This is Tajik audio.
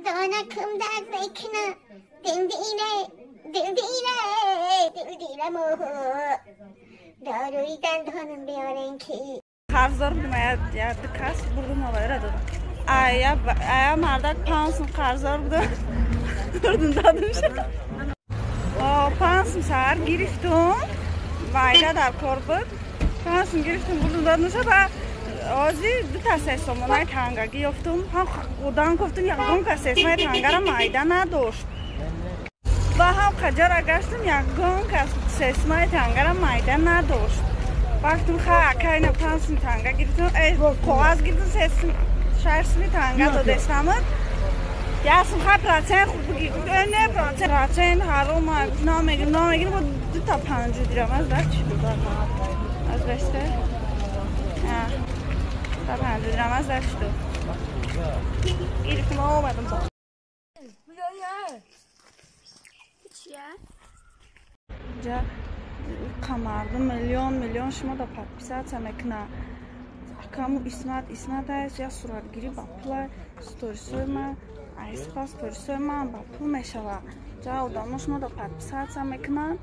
Донакам дард мекуна, дилдира, дилдира, дилдирамо. Доруи дандонам биёрен ки. Қарздор будем, я ду кас бурдум, авайра додам. Ая мардак 5 сум қарздор будам, бурдум, додум. 5 сум саҳар гирифтум, вайда дар кор буд, 5 сум гирифтум, бурдум, додумша. Ба ози дута 3 сомонаи тангагӣ ёфтум. Ҳам одам гуфтум, ягон кас 3 сомонаи тангара майда надошт. Ва ҳам қаҷара гаштум, ягон кас 3 сомонаи тангара майда надошт. Вақтум ха акайна 5 сум танга гирифтум, коғаз гирифтум, 3 сум, 6 суми танга додестамад. 1 сум ха процент хуб бигир. Не, процент ҳаром намегирим, намегирим. Дута 50 дирам аз дар чӣ буд, аз бесте та 50 дирам аз дар чӣ дод, гирифтум, омадам. Ҷа қамардум, миллион миллион шумо да подписаться мекуна. Акаму Исмат, Исмат аст, я суратгирӣ ба пула, сторисои ма айспа, сторисои ма ба пул мешава. Ҷа одамо шумо да подписаться мекунанд.